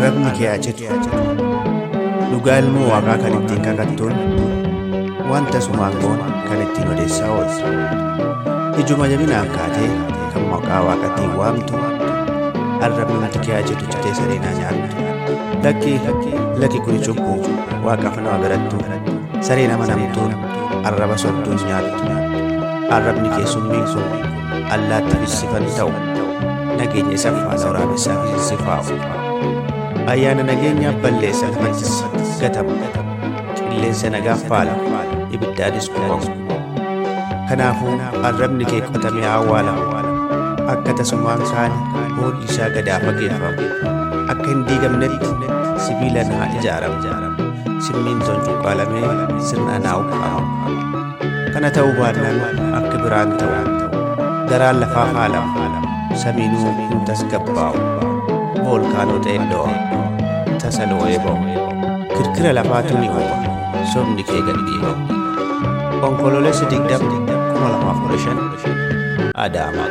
Arrabni kee haa citu. Dhugaa ilmoo waaqaa kan ittiin kakattuun waan tasumaan goone kan ittiin odeessaa ooltu. Ijuma jabinaan kaatee kan maqaa waaqatiin waamtu arrabni kee haa citu citee sareenaa nyaattu. Lakki lakki kuni cubbuu waaqaaf nama birattu saree nama namtuun arraba sobduun nyaattu. Arrabni kee summiin kun allaatti fissifan ta'u nageenya isa faana waraabessaa fissifaa'u. Ayyaana nageenyaaf balleessa lafattis gatama. Qilleensa nagaaf faala ibiddaanis gubamu. Kanaafuu arrabni kee qotamee haa awwaalamu. Akka tasumaan kaane boolli isaa gadaa fageeffamu. Akka hin diigamnetti sibiilaan haa ijaaramu. Simmintoon cuqqaalamee sirnaan haa ukkaamamu. Kana ta'uu baannaan akka biraan ta'u. Garaan lafaa faalama. Samiinuu hin tasgabbaa'u. Voolkaanoo ta'ee dho'a. Tasa loo'ee ba'u. Kirkira lafaatu ni uuma. Sobni kee gad dhiibamu. Onkoloolessa 20, 2015 Adaamaa.